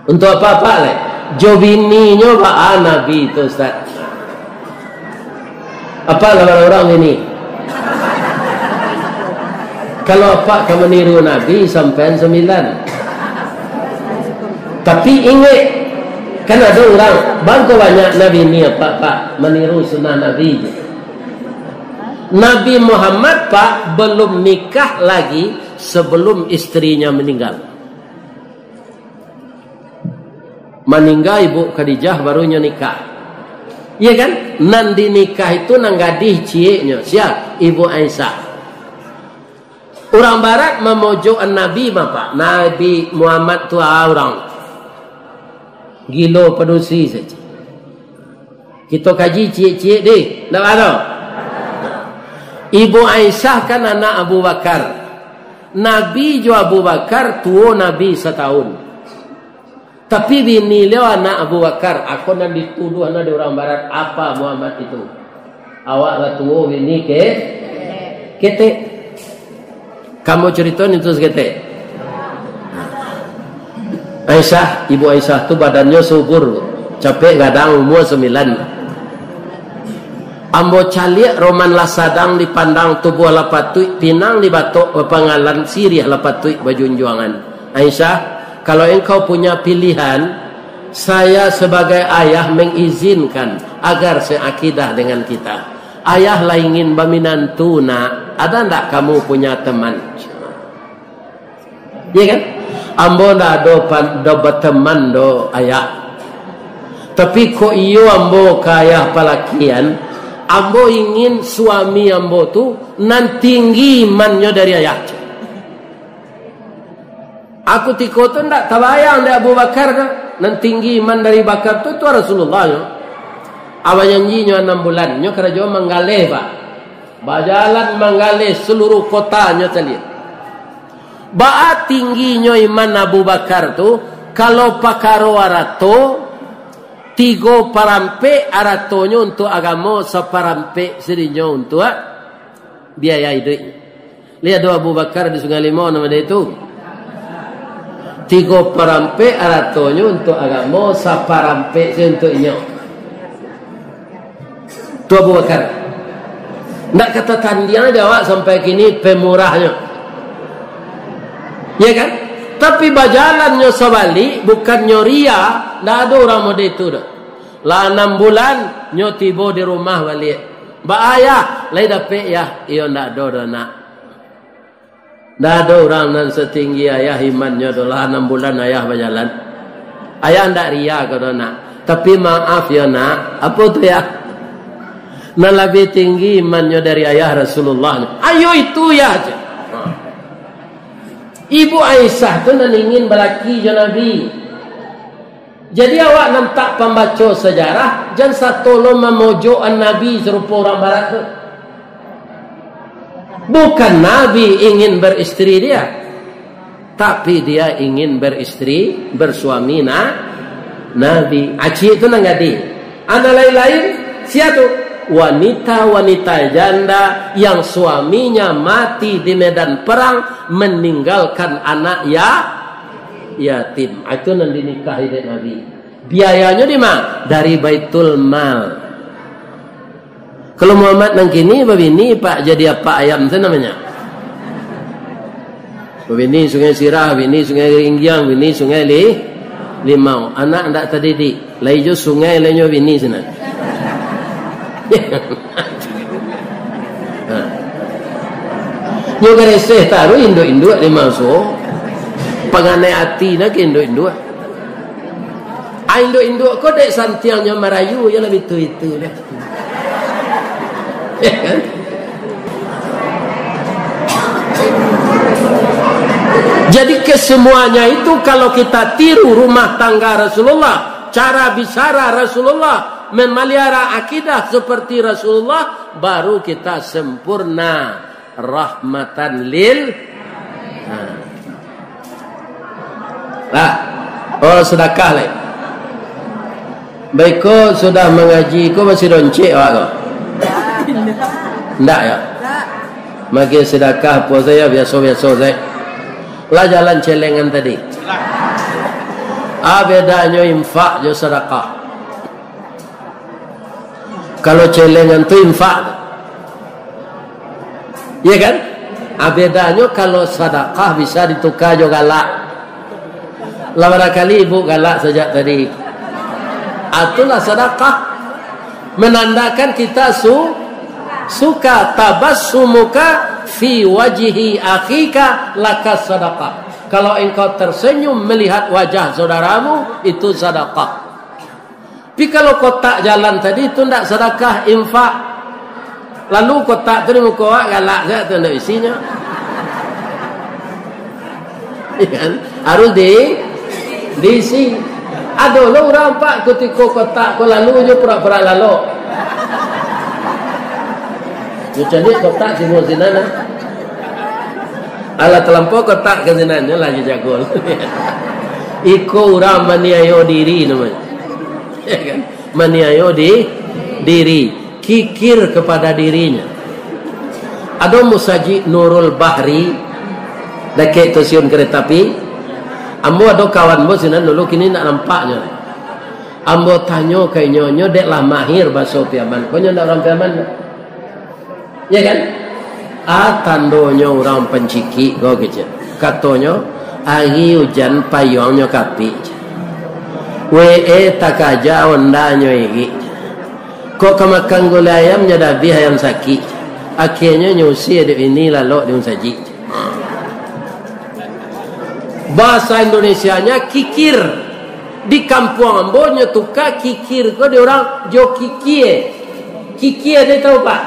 Untuk apak-apak lai, jo bininyo baa Nabi tu, Ustaz? Apak lapan urang bini? Kalau apak ka maniru Nabi, sampean sambilan. Tapi ingek, kan ado urang, bangko banyak Nabi ni apak-apak maniru sunnah Nabi je. Nabi Muhammad, Pak, belum nikah lagi sebelum istrinya meninggal. Maningga Ibu Khadijah, baru nyo nikah. Iya kan? Nan dinikah itu nan gadih cieknyo. Sia? Ibu Aisyah. Urang barat mamojok Nabi, Bapak. Nabi Muhammad tu, ah, urang gilo padusi saja. Kito kaji ciek-ciek deh, ndak ado? Ibu Aisyah kan anak Abu Bakar. Nabi jo Abu Bakar tuo Nabi satahun. Tapi bini liau anak Abu Bakar, ako nan dituduah nan di urang barat, apa Muhammad itu? Awak lah tuo, bini ke-, ketek. Kamu cerita ni tu saketek. Aisyah, ibu Aisyah tu badannyo subur, capek gadang, umua sambilan. Ambo caliak roman lah sadang dipandang, tubuah lah patuik, pinang dibatok, pangalan siriah lah patuik bajunjuangan. Aisyah, kalau engkau punya pilihan, saya sebagai ayah mengizinkan agar seakidah dengan kita. Ayah lah ingin baminantu, nak. Ada ndak kamu punya teman? Iya kan? Ambo ndak ado pan-, ndak bateman do, ayah. Tapi kok iyo ambo ka ayah palakian, ambo ingin suami ambo tu nan tinggi imannyo dari ayah. Aku tiko tu ndak tabayang dek Abu Bakar tu, nan tinggi iman dari Bakar tu, tu Rasulullah nyo. Awa janji nyo anam bulan, nyo karajo manggaleh, Pak. Bajalan manggaleh saluruh kota nyo caliak. Baa tingginyo iman Abu Bakar tu, kalau pakaro arato, tigo parampek aratonyo untuak agamo, saparampek sadinyo untuak biaya iduiknyo. Liek tu Abu Bakar di Sungai Limau, namo dia tu. Tigo parampek aratonyo untuak agamo, saparampek se untuak inyo. Tu Abu Bakar. Ndak ka tatandiang jo awak sampai kini pemurahnyo. Ya kan? Tapi bajalannyo sabalik, bukannyo ria, ndak ado urang model tu doh. Lah anam bulan, nyo tibo di rumah baliak. Baa, Yah, lai dapek, Yah? Iyo, ndak ado doh, Nak. Ndak ado urang nan satinggi ayah imannyo tu lah, anam bulan ayah bajalan. Ayah ndak ria ko doh, Nak. Tapi maaf yo, Nak. Apo tu, Yah? Nan labiah tinggi imannyo dari ayah Rasulullah. Ayo itu, Yah, cek. Ibu Aisyah tu nan ingin balaki jo Nabi. Jadi awak nan tak pambaco sajarah, jan sato lo mamojok-an Nabi sarupo urang barat tu. Bukan Nabi ingin beristeri dia, tapi dia ingin beristeri, bersuami na-, Nabi. Acik tu nan gadih. Anak lain-lain, sia tu? Wanita-wanita janda yang suaminya mati di medan perang, meninggalkan anak ya-, yatim. Ah, itu nan dinikahi dek Nabi. Biayanyo di ma? Dari Baitul Mal. Kalau Muhammad nan kini babini, Pak, jadi apak ayam tu namanya. Babini Sungai Sirah, bini Sungai Ringgiang, bini Sungai Li-, Limau. Anak ndak tadidik. Lai jo sungai, lai nyo bini sinan. Ha. Nyo gareseh taruih induak-induak di maso. Panganai ati nak ke induak-induak. Ah, induak-induak ko dek santiangnyo marayu, yo lah bitu-itu lah. Ya kan? Jadi, kesemuanya itu, kalau kita tiru rumah tangga Rasulullah, cara bicara Rasulullah, memelihara akidah seperti Rasulullah, baru kita sempurna. Rahmatan lil, ha. Lah. Oh, sedekah lai. Baiko sudah mangaji ko masih doncek awak ko? Ndak, yo? Magi sedekah apo sajo, biaso-biaso sajo. Lah, jalan celengan tadi. Ah, bedanyo infak jo sedekah. Kalau celengan tu infak. Iya kan? Ah, bedanyo kalau sadakah bisa dituka jo galak. Lah, barangkali ibu galak sajak tadi. Ah, itulah sadakah. Menandakan kita su-, suka. Tabassumuka fi wajhi akhika laka sadakah. Kalau engkau tersenyum melihat wajah saudaramu, itu sadakah. Tapi kalau kotak jalan tadi tu ndak sadakah, infak. Lalu kotak tu di muko awak galak sajo tu, ndak isinyo. Iya kan? Harus di, diisi. Ado lo urang, Pak, kutiko kotak ko lalu jo pura-pura lalok. Nyo caliak kotak tibo sinan, ah. Alah talampau kotak ka sinan, nyo lah jo jagol. Iko urang maniayo diri namonyo. Ya kan? Maniayo di, diri. Kikir kepada dirinya. Ado Musajik Nurul Bahri, dakek stasiun kereta api. Ambo ado kawan ambo sinan dulu, kini ndak nampak nyo. Ambo tanyo ka inyo, nyo dek lah mahir baso Piaman. Ko nyo ndak urang Piaman. Ya kan? Ah, tandonyo urang pancikik ko, kecek. Katonyo, ari ujan payuangnyo kapik. W E takaja ondanyo irik. Kok ka makan gulai ayam, nyo dah abih ayam sakik. Akhianyo nyo usie dek bini lalok di musajik. Bahasa Indonesianya kikir. Di kampuang ambo nyo tuka kikir ko di urang jo kikie. Kikie tu tahu, Pak?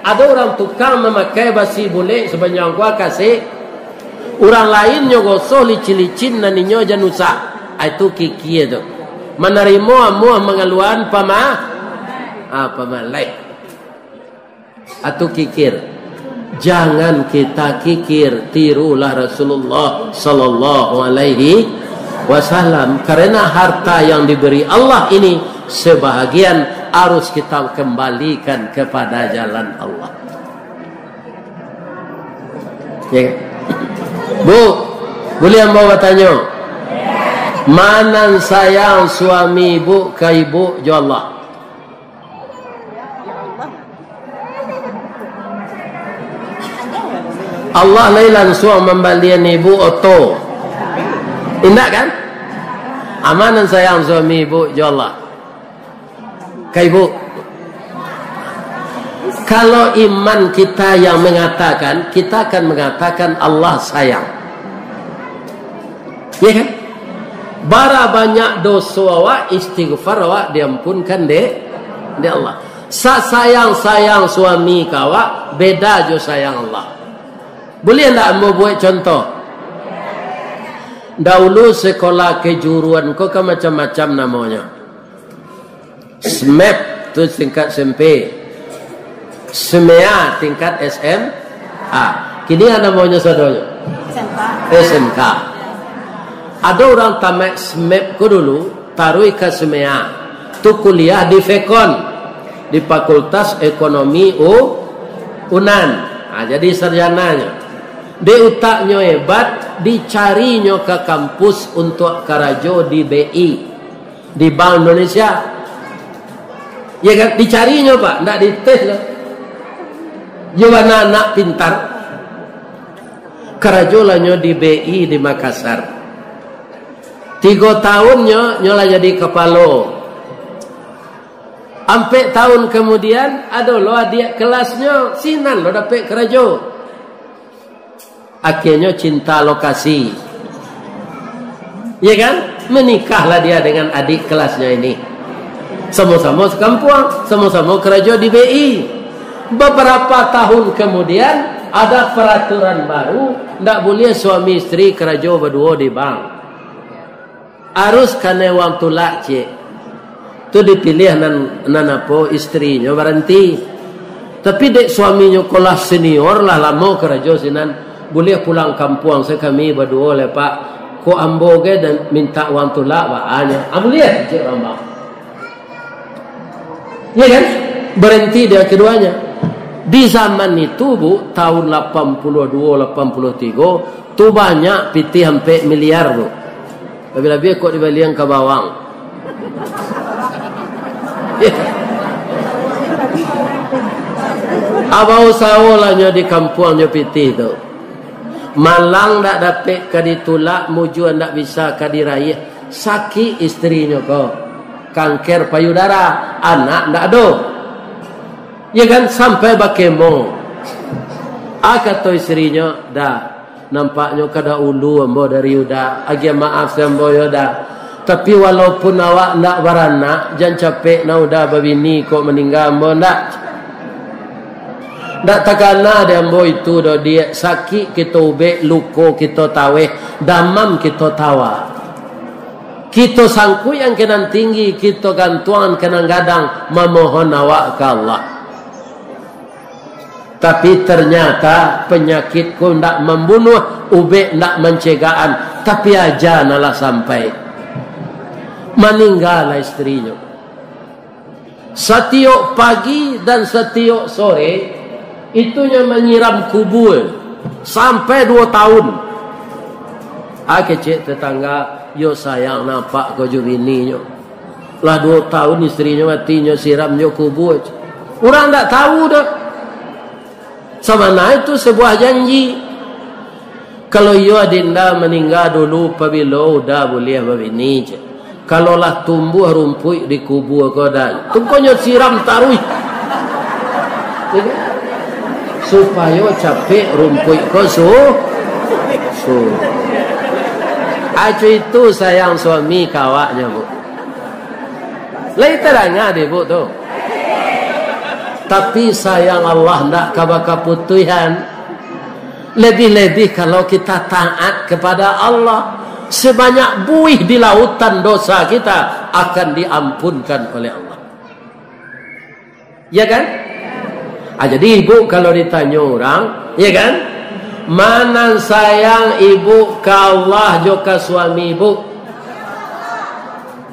Ado urang tukang mamakai basi bulek sabanjang kua kasek. Urang lain nyo gosoh licin-licin nan inyo jan usah. Ah, itu kikie tu. Manarimo amuah mangaluan pama-, ah, pamalek. Atau kikir. Jangan kita kikir, tirulah Rasulullah sallallahu alaihi wasallam. Karena harta yang diberi Allah ini sebahagian harus kita kembalikan kepada jalan Allah. Ya kan? Bu, boleh ambo batanyo? Ma nan sayang suami ibu ka ibu jo Allah? Allah lai lansuang mambalian ibu oto. Indak kan? Ma nan sayang suami ibu jo Allah? Ka ibu. Kalau iman kita yang mengatakan, kita akan mengatakan Allah sayang. Ya kan? Bara banyak doso awak, istighfar awak diampunkan dek, dek Allah. Sasayang-sayang suami ka awak, beda jo sayang Allah. Boleh ndak ambo buek contoh? Dahulu sekolah kejuruan ko kan macam-macam namonyo. SMEP tu tingkat S M P. SMEA tingkat S M A. Kini a namonyo sadonyo? S M K. S M K. Ado urang tamat SMEP ko dulu, taruih ka SMEA. Tu kuliah di Fekon, di Fakultas Ekonomi U-, Unan. Ha, jadi sarjananyo. Dek utaknyo hebat, dicarinyo ka kampus untuak karajo di B I. Di Bank Indonesia. Ya kan? Dicarinyo, Pak, ndak dites lah. Yo bana anak pintar. Karajo lah nyo di B I di Makassar. Tigo tahun nyo, nyo lah jadi kapalo. Ampek tahun kemudian, ado lo adiak kelasnyo, sinan lo dapek karajo. Akhirnyo cinta lokasi. Ya kan? Menikahlah dia dengan adik kelasnya ini. Sama-sama sekampuang, sama-sama karajo di B I. Beberapa tahun kemudian, ada peraturan baru, ndak buliah suami isteri karajo baduo di bank. Arus kanai uang tulak, ciek. Tu dipiliah nan, nan apo, isterinyo baranti. Tapi dek suaminyo ko lah senior, lah lamo karajo sinan, buliah pulang kampuang se kami baduo lai, Pak. Kok ambo ge dan mintak uang tulak, baanyo. Ah, buliah, ciek Bambang. Ya kan? Berhenti dia keduanya. Di zaman itu, Bu, tahun lapan puluh dua, lapan puluh tiga, tu banyak pitih ampek miliar, Bu. Labiah-labiah kok dibalian ka bawang. Abah usaho lah nyo di kampuang nyo pitih tu. Malang ndak dapek ka ditulak, mujua ndak bisa ka diraih. Sakik isterinyo ko. Kanker payudara, anak ndak ado. Ya kan, sampai bakemo. Ah, kato isterinyo, "Dah, nampaknyo kada ulu ambo dari Uda. Agiah maaf se ambo yo, Dah. Tapi walaupun awak ndak baranak, jan capek nah Uda babini kok maningga ambo, ndak. Ndak takana dek ambo itu doh, Diak. Sakik kito ubek, luko kito taweh, damam kito tawa." Kito sangkuikan ka nan tinggi, kito gantuangan ka nan gadang, mamohon awak ka Allah. Tapi ternyata panyakik ko ndak mambunuah, ubek ndak mancegahan, tapi aja nan lah sampai. Maninggalah isterinyo. Satiok pagi dan satiok sore, itunyo manyiram kubua sampai duo tahun. Ah, kecek tetangga, "Yo sayang napak ko jo bininyo. Lah duo tahun isterinyo mati, nyo siram jo kubua." Urang ndak tahu doh. Sabana itu sebuah janji. Kalau iyo adinda maningga dulu, pabilo Uda buliah babini, cek. Kalau lah tumbuah rumpuik di kubua ko, Da, tu ko nyo siram taruih. Supayo capek rumpuik ko su-, su-. Aco itu sayang suami ka awaknyo, Bu. Lai tadanga dek Ibu tu. Tapi sayang Allah ndak ka bakaputuihan. Lebih-lebih kalau kita taat kepada Allah. Sebanyak buih di lautan dosa kita akan diampunkan oleh Allah. Ya kan? Ah, jadi ibu kalau ditanyo urang, ya kan? Mana sayang ibu ka Allah jo ka suami ibu?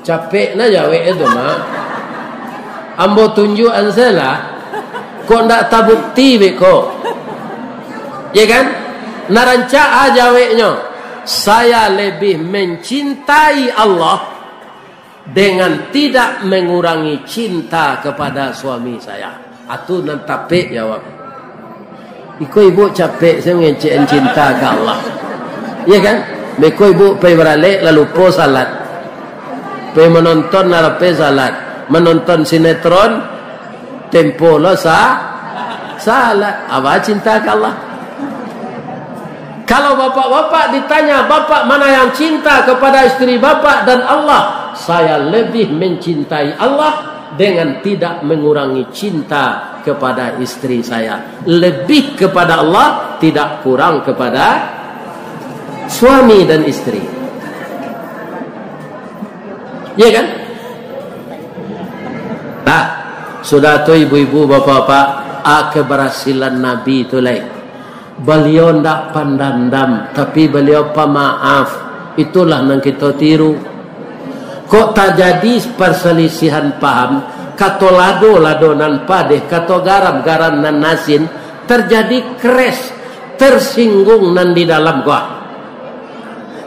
Capek na jawek itu, Mak. Ambo tunjuakan sajolah. Kok ndak tabukti, beko? Ya kan? Nah, rancak ah jaweknyo. Saya lebih mencintai Allah dengan tidak mengurangi cinta kepada suami saya. Atu nan tapek jawab. Iko ibu capek saya mengecekan cinta ke Allah. Ya kan? Beko ibu pai baralek lalu po salat. Pai menonton narape salat. Menonton sinetron tempo lo sa salat. Apa cinta ke Allah? Kalau bapak-bapak ditanya, "Bapak mana yang cinta kepada istri bapak dan Allah?" Saya lebih mencintai Allah dengan tidak mengurangi cinta kepada istri saya. Lebih kepada Allah, tidak kurang kepada suami dan istri. Ya kan? Nah, sudah tu ibu-ibu, bapak-bapak, ah, keberhasilan Nabi tu lai. Baliau ndak pandandam, tapi baliau pamaaf. Itulah nan kito tiru. Kok tajadi perselisihan paham, kato lado, lado nan padeh, kato garam, garam nan asin, terjadi crash, tersinggung nan di dalam ko.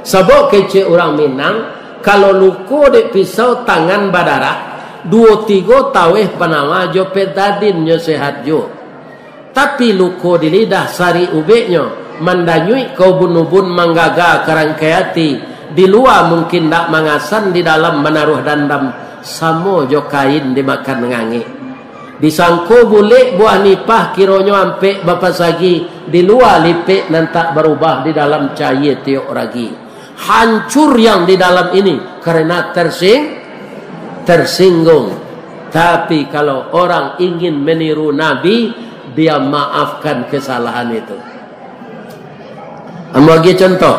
Sabab kecek urang Minang, kalau luko dek pisau tangan badarah, duo tigo taweh panama jo betadin nyo sehat juo. Tapi luko di lidah sari ubeknyo, mandanyuik ka ubun-ubun, manggaga ka rangkai ati, di lua mungkin ndak mangasan, di dalam manaruah dandam, samo jo kain dimakan ngangek. Disangko bulek buah nipah, kironyo ampek bapasagi, di lua lipek nan tak barubah, di dalam cayie tiok ragi. Hancur yang di dalam ini karena tersing-, tersinggung. Tapi kalau orang ingin meniru Nabi, dia maafkan kesalahan itu. Ambo bagi contoh.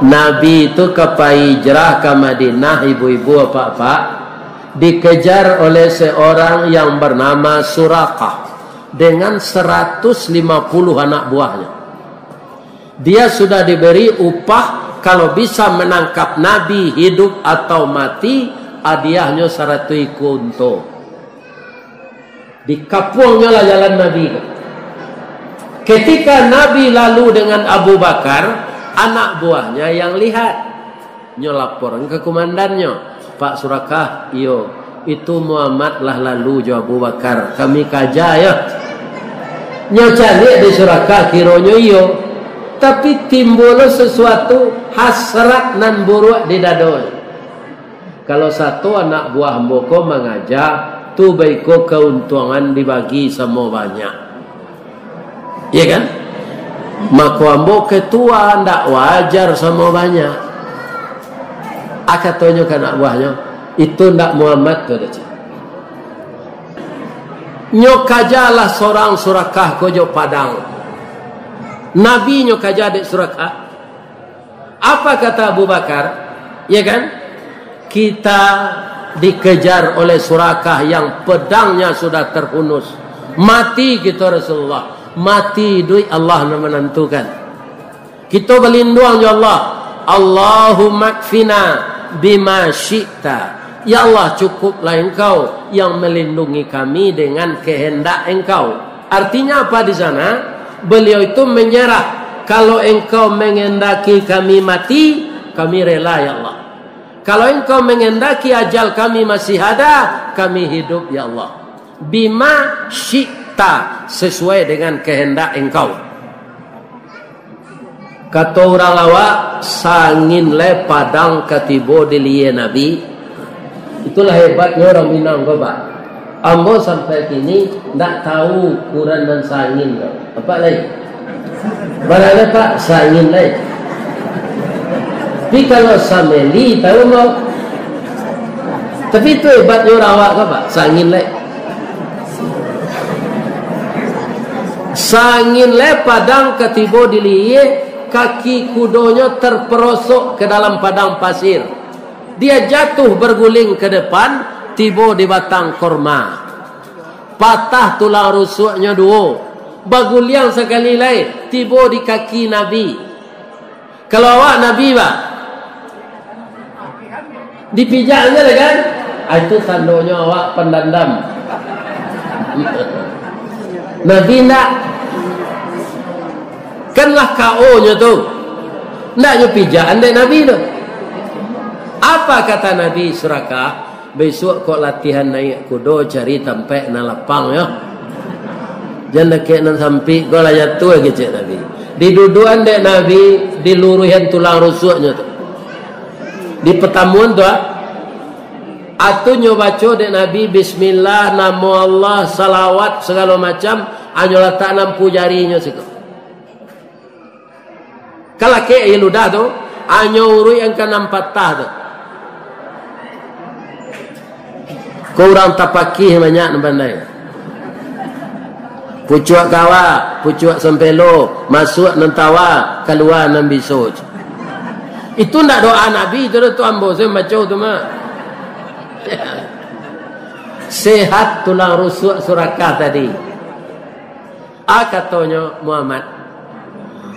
Nabi itu ka pai hijrah ka Madinah, ibu-ibu, apak-apak, dikejar oleh seorang yang bernama Surakah dengan seratus lima puluh anak buahnya. Dia sudah diberi upah, kalau bisa menangkap Nabi hidup atau mati, hadiahnyo saratus ikua unto. Dikapuangnyo lah jalan Nabi tu. Ketika Nabi lalu dengan Abu Bakar, anak buahnya yang lihat. Nyo laporan ka kumandannyo, "Pak Surakah, iyo, itu Muhammad lah lalu jo Abu Bakar, kami kaja, yo." Nyo caliak dek Surakah, kironyo iyo, tapi timbul sesuatu hasrat nan buruak di dado. Kalau sato anak buah ambo ko mangaja, tu baiko kauntuangan dibagi samo banyak. Iya kan? Mako ambo ketua, ndak wajar samo banyak. Ah, katonyo ka anak buahnyo, "Itu ndak Muhammad tu, dek." Nyo kajalah sorang Surakah ko jo padang. Nabi nyo kaja dek Surakah. Apa kata Abu Bakar? Ya kan? "Kita dikejar oleh Surakah yang pedangnya sudah terhunus. Mati kita, Rasulullah. Mati iduik Allah nan menentukan. Kita berlindung jo Allah. Allahumma kfina bima syi'ta. Ya Allah, cukuplah Engkau yang melindungi kami dengan kehendak Engkau." Artinya apa di sana? Beliau itu menyerah. "Kalau Engkau mengendaki kami mati, kami rela, ya Allah. Kalau Engkau mengendaki ajal kami masih ada, kami hidup, ya Allah. Bima syi'ta, sesuai dengan kehendak Engkau." Kato urang awak, sangin lai padang ka tibo di liye Nabi. Itulah hebatnyo urang Minang ko, Pak. Ambo sampai kini ndak tahu ukuran nan sangin tu. Apak lai? Bara lai, Pak, sangin lai? Tapi kalau sameli, tahu nggak? Tapi itu hebatnya orang awak, kan, Pak? Sangin lek. Sangin lek padang katibo di lihia, kaki kudonyo terperosok ke dalam padang pasir. Dia jatuh berguling ke depan, tibo di batang korma. Patah tulang rusuknyo duo. Baguliang sakali lai, tibo di kaki Nabi. Kalau awak Nabi, bah, dipijak aja lah kan? Ah, itu tandonyo awak pendendam. Nabi ndak. Kan lah K O-nyo tu. Ndak nyo pijak andek Nabi tu. Apa kata Nabi Surakah? Bisuak kok latihan naiak kudo, cari tampek nan lapang, yo. Jan dakek nan sampik ko lah jatuah, kecek Nabi. Diduduan dek Nabi, diluruihan tulang rusuknyo tu. Di patamuan tu, ah. Atu nyo baco dek Nabi, bismillah, namo Allah, salawat, sagalo macam, anyo latak nan ampu jarinyo siko. Kalakek aia ludah tu, anyo uruik angka nan patah tu. Ko urang tapakih banyak nan pandai. Pucuak kawa, pucuak sampelo, masuak nan tawa, kalua nan biso. Itu ndak doa Nabi tu, tu ambo se baco tu mah. Sehat tulang rusuk Surakah tadi. Ah, katonyo Muhammad,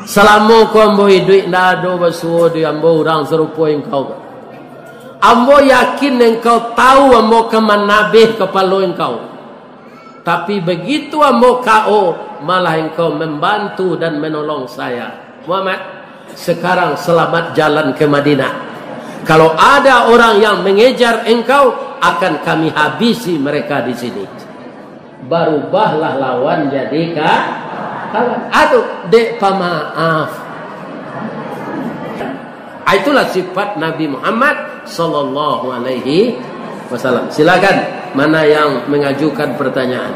salamo ko ambo iduik, ndak ado basuo di ambo urang sarupo engkau. Ambo yakin engkau tahu ambo ka manabeh kapalo engkau. Tapi begitu ambo K O, malah engkau membantu dan menolong saya. Muhammad, sekarang selamat jalan ke Madinah. Kalau ada orang yang mengejar engkau, akan kami habisi mereka di sini. Barubahlah lawan jadi ka-, kawan. Aduh, dek pamaaf. Ah, itulah sifat Nabi Muhammad sallallahu alaihi wasallam. Silakan, mana yang mengajukan pertanyaan?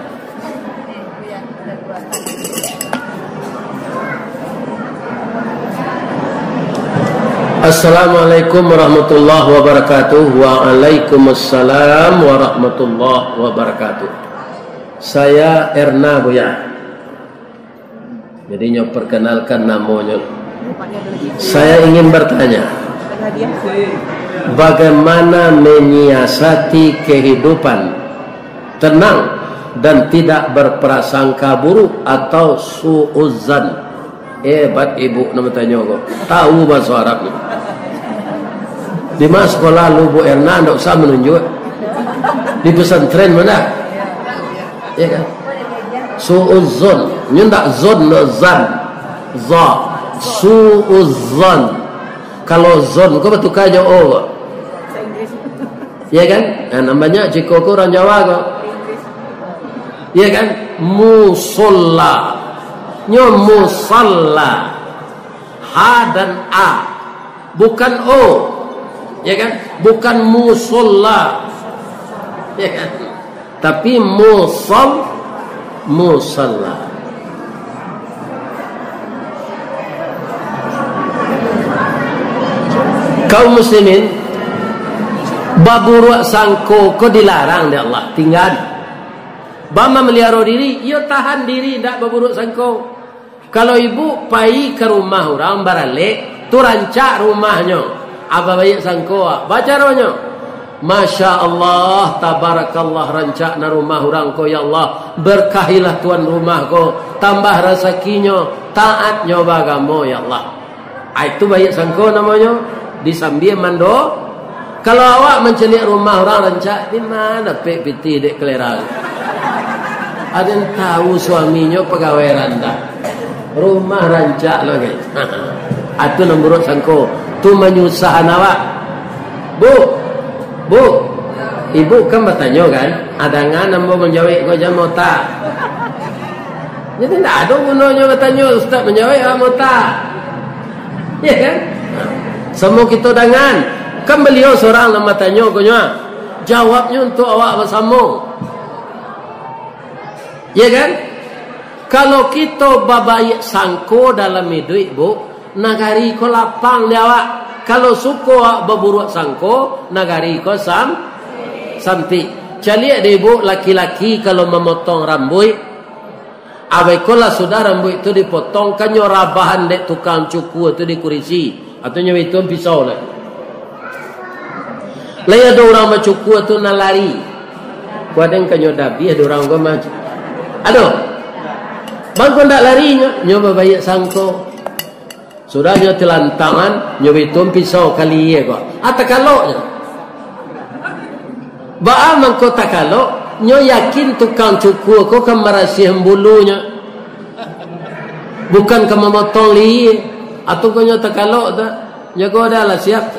Assalamualaikum warahmatullahi wabarakatuh. Waalaikumsalam warahmatullahi wabarakatuh. Saya Erna, Buya. Jadi, nyo perkenalkan namonyo. Saya ingin bertanya, bagaimana menyiasati kehidupan tenang dan tidak berprasangka buruk atau su'uzan? Hebat ibu nan batanyo ko. Tahu bahaso Arab ni. Di ma sekolah lu, Bu Erna, ndak usah manunjuk. Di pesantren mana? Ya kan? Su'uzon. Nyo ndak zon, no, zan. Za. Su'uzon. Kalau zon ko batuka jo o ko. Ya kan? Nah, nan banyak ciko ko urang Jawa ko. Ya kan? Musola. Nyo musalla. Ha dan a. Bukan o. Ya kan? Bukan musola. Ya kan? Tapi musol-, musalla. Kaum muslimin, baburuak sangko ko dilarang dek Allah. Tingga. Ba mamaliaro diri, iyo tahan diri, ndak baburuak sangko. Kalau ibu pai ka rumah urang baralek, tu rancak rumahnyo. Abah baiak sangko, ah. Bacaronyo, "Masya Allah, tabarakallah, rancak na rumah urang ko, ya Allah. Berkahilah tuan rumah ko, tambah rasakinyo, taatnyo bagamo, ya Allah." Ah, itu baiak sangko namonyo, disambia mando. Kalau awak mancaliak rumah urang rancak, di ma dapek pitih dek kalera? Ado nan tahu suaminyo pagawai randah. Rumah rancak lo, guys. Atu nan buruak sangko. Tu manyusahan awak. Bu, Bu, ibu kan batanyo kan? Adangan ambo manjawek ko jan mota. Jadi ndak ado gunonyo batanyo, Ustaz manjawek awak mota. Ya kan? Samo kito dangan. Kan baliau sorang nan batanyo ko nyo. Jawabnyo untuak awak basamo. Ya kan? Kalau kito babaiak sangko dalam iduik, Bu, nagari ko lapang di awak. Kalau suko awak baburuak sangko, nagari ko sam-, sampik. Caliak dek ibu, laki-laki kalau mamotong rambuik, abih ko lah sudah rambuik tu dipotong, kan nyo rabahan dek tukang cukur tu di kurisi, atau nyo bituang pisau lah. Lai ado urang bacukur tu nan lari. Kuadeng ka nyo dabiah dek urang ko mah. Ado. Bang ko ndak lari nyo, nyo babaiak sangko. Sudah nyo tilantangan, nyo bituang pisau ka lihia ko. Ah, takalok nyo. Baa mangko takalok? Nyo yakin tukang cukur ko ka marasiahan bulunyo. Bukan ka mamotong lihia. Atau ko nyo takalok tu. Jago dah lah siap.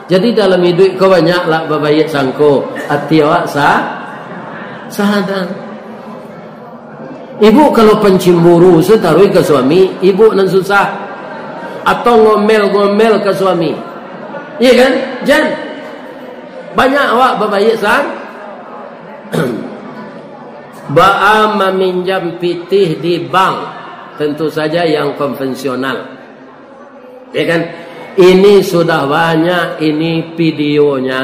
Jadi dalam iduik ko banyak lah babaiak sangko. Ati awak sa-, sadang. Ibu kalau pancimburu, sataruih ka suami, ibu nan susah. Atau ngomel-ngomel ka suami. Iya kan? Jan. Banyak awak babaiak sang. Baa maminjam pitih di bank, tentu saja yang konvensional. Ya kan? Ini sudah banyak ini videonya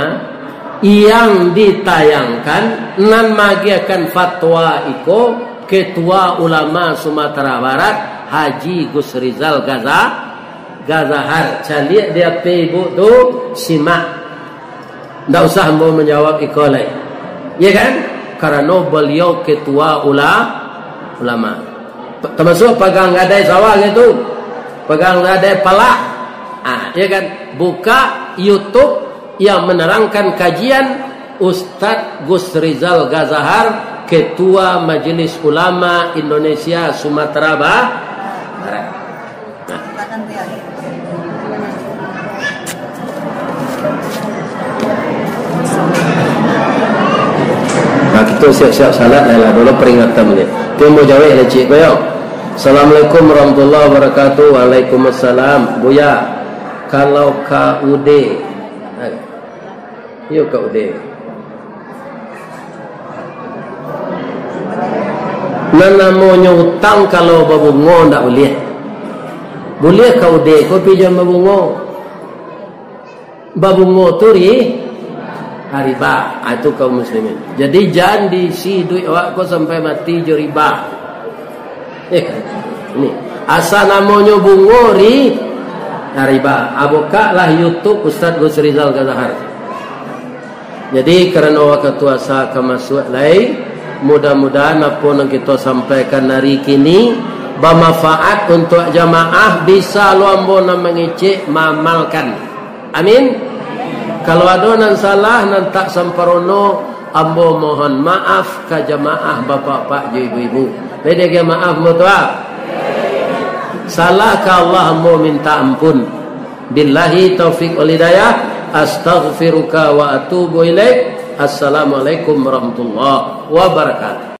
yang ditayangkan, nan magiahkan fatwa iko Ketua Ulama Sumatera Barat, Haji Gus Rizal Gaza-, Gazahar. Caliak di H P ibu tu, simak. Ndak usah ambo manjawab iko lai. Ya kan? Karano baliau ketua ula-, ulama. P-, tamasuak pagang gadai sawah gitu. Pagang gadai palak. Ah, ya kan? Buka YouTube yang menerangkan kajian Ustadz Gus Rizal Gazahar, Ketua Majelis Ulama Indonesia Sumatera Ba-, Barat. Nah, kita siap-siap salat lah, lah dulu peringatan ni. Tu mau jawab lah, cik, koyo. Assalamualaikum warahmatullahi wabarakatuh. Waalaikumsalam. Buya, kalau K U D, Iyo, Kak Ude. Nan namonyo utang kalau babungo ndak buliah. Buliah Kak Ude ko pinjam babungo. Babungo tu ri-, riba. Ah, itu kaum muslimin. Jadi jan diisi duit awak ko sampai mati jo riba. Eh, ni. Asa namonyo bungo ri-, riba. Ah, bukaklah YouTube Ustaz Gus Rizal Gazahar. Jadi, karano wakatu asa ka masuak lai, mudah-mudahan apo nan kito sampaikan ari kini bamanfaat untuak jamaah, bisa lo ambo nan mangecek maamalkan. Amin. Kalau ado nan salah, nan tak samparono, ambo mohon maaf ka jamaah bapak-bapak jo ibu-ibu. Lai diagiah maaf ambo tu, ah? Salah ka Allah, ambo minta ampun. Billahi taufik wal hidayah. Astaghfiruka wa atubu ilaik. Assalamualaikum warahmatullahi wabarakatuh.